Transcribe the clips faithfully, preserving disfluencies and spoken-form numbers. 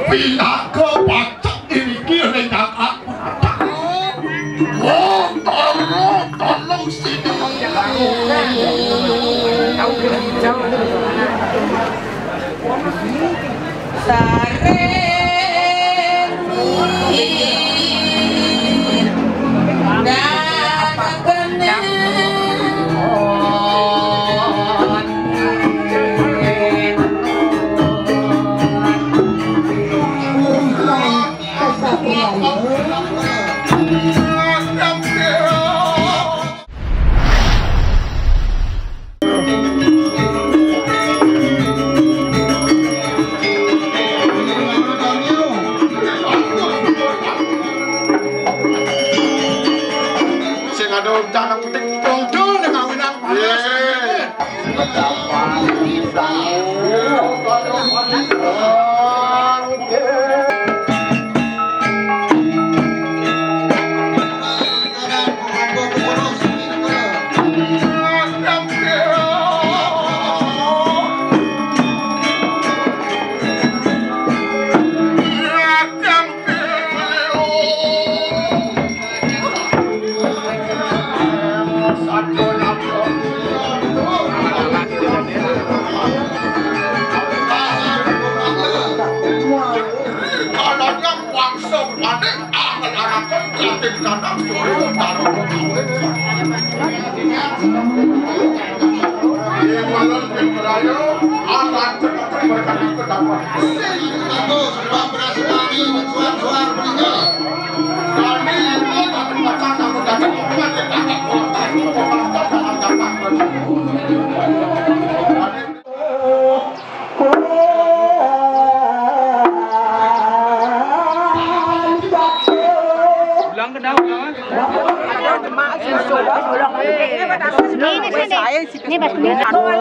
Pinaka pacak iriki ring jagat. Oh, tolong, tolong sini. Sareng Sing ada udan nang petik pungdul ning awinang panas. Yé. Kalanya wangsa panik, angen-angen kantin kandang suruh taruh. Ing malam ing raya, akan tetapi mereka dapat. Bagus, Pak Prasmani, suar-suar, meninggal. Kami itu dapat makan, namun dapat obat, dapat obat, dapat dapat. Pulang ke daun, kawan. Ini, ini, ini. Ini, Mas, ini. Ini, ini, ini.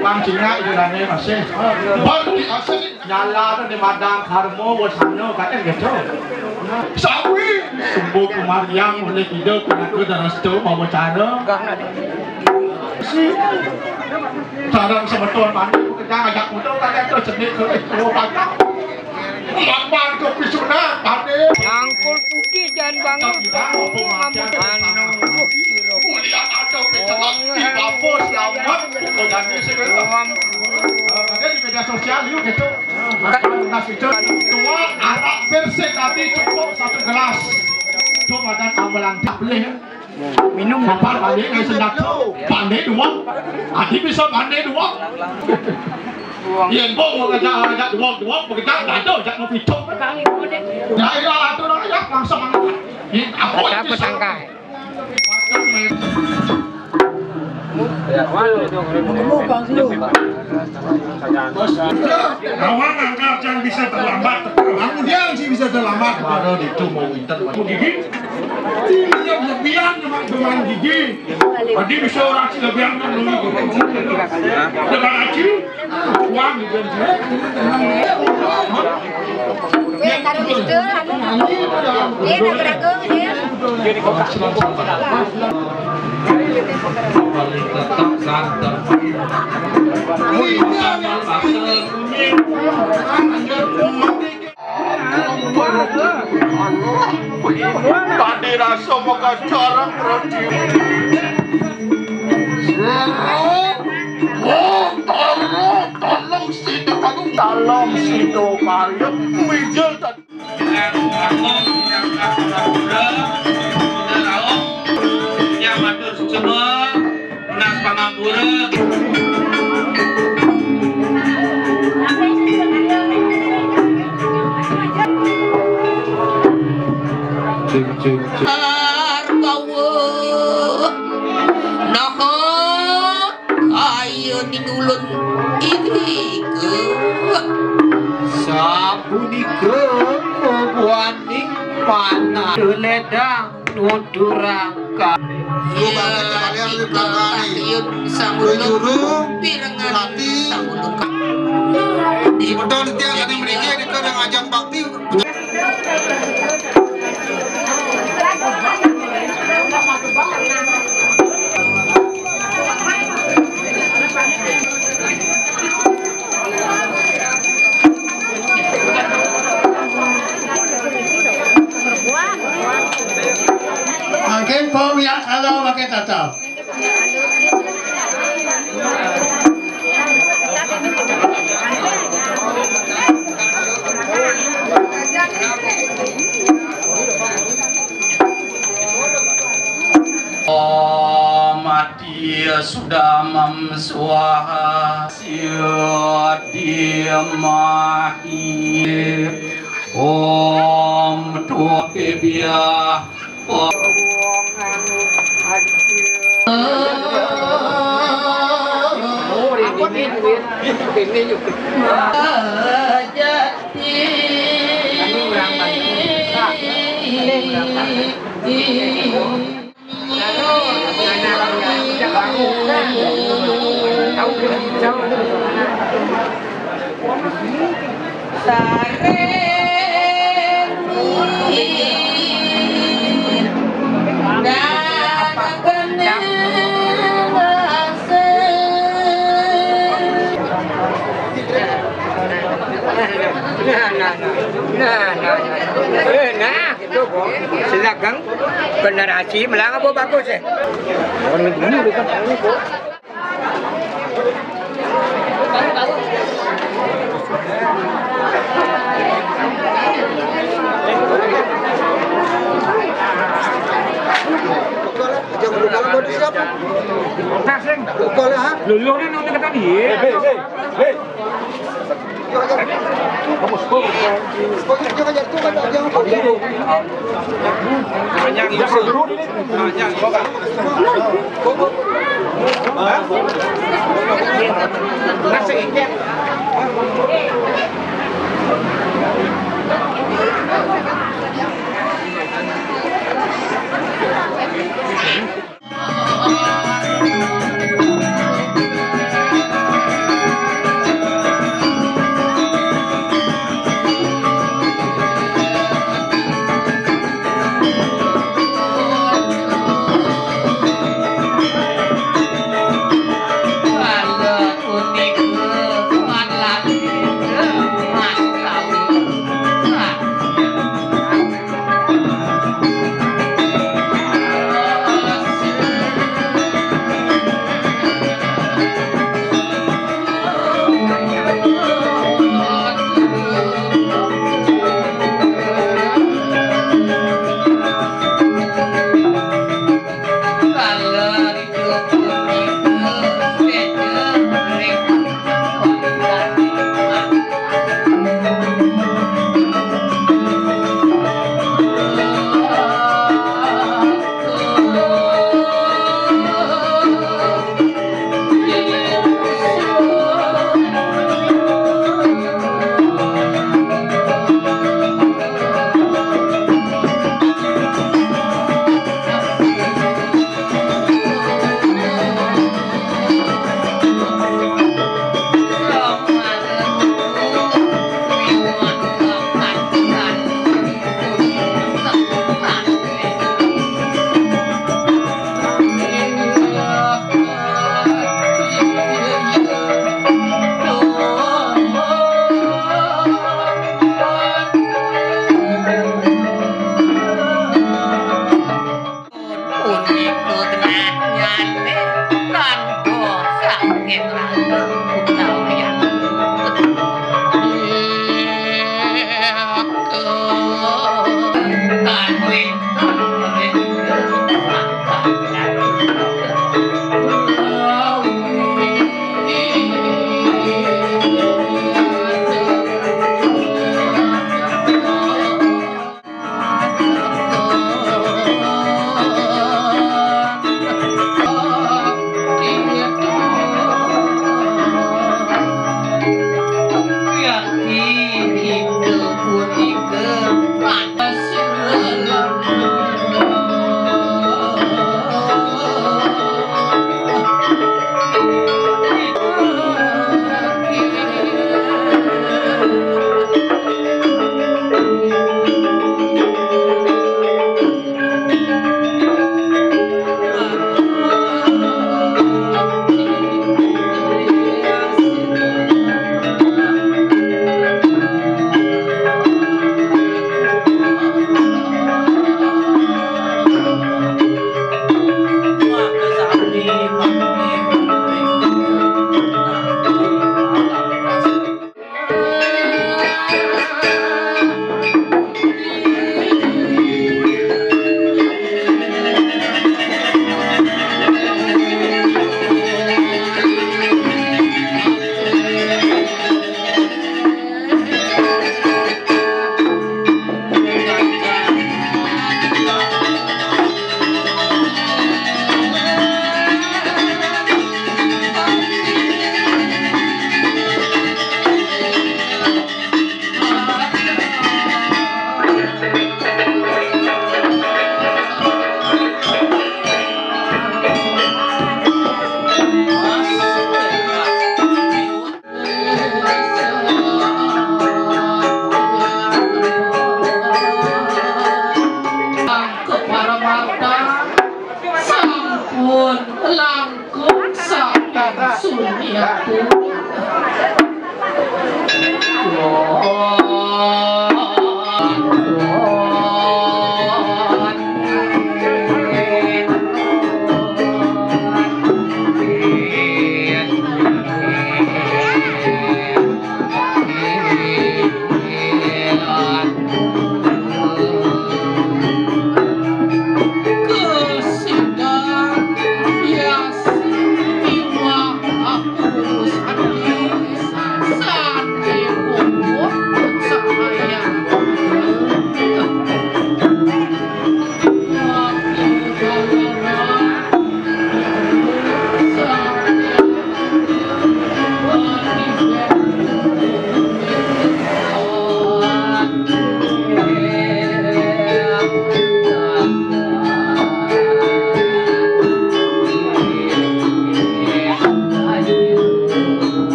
Pang Cina itu nanya masih. Baru di asli. Nyalana di madang karma wacana, katanya gitu. Sawi. Sumbu kumariang oleh Ida pinaka darasta mawacara. Si. Sareng semeton mandi, kedang ajak muda, katanya tuh jenik tuh, eh, tuh, panjang. Lapan ke pisuna, mandi. Angkul putih jangan bangun. Anu, kira. Mulia ada picelak, di kampus, selamat, pokoknya sih, gitu. Ada di media sosial, yuk, gitu. Nah, itu dua arak bersih tadi cukup satu gelas. Cuma dan amalan tak boleh. Minum. Kapan balik naik sendak tu? Pandai dua. Adi bisa pandai dua. Iya, kok mau ngajak, ngajak dua, dua, bekerja, ada, ajak mau picok. Ya, iya, atur aja, langsung. Ini apa? Ada apa sangka? Awang angkat yang bisa terlambat. Kamu dia yang bisa terlambat. Baru itu mau winter. Gigi. Ini yang lebihan cuma dengan gigi. Tadi bisa orang sih lebihan kan dulu. Dengan aci. Tadi rasa maka jarang berhenti. Oh, tolong, tolong sini kamu. Talong sida kayep mijil. Bilang Agung, bilang Pangapura, bilang Lauk, yang matur suksma, nas Pangapura. Cing, cing, cing. Arkawa. Naha. Kaya ning ulun irika. Sapunika bubuhaning panah. Ledang nuturang ka. Iya, nika kayun samulung pirengan samulung ka. Betul, tiang kami meniki, nika nang ajang bakti. Mangkin pom ya kalau pakai tatap. Om Adi Sudamam Swaha Siddhi Mahi Om Tuape Biah. Nah, nah, nah. Nah, nah, nah. Eh, nah, gitu, Bos. Silakan generasi melang apa bagus, eh? Orang ini bukan tahu, Bos. Jangan buka lah, buat siapa? Buka lah, ha? Luluh ni nonton kata dia. Hei, hei, hei, hei.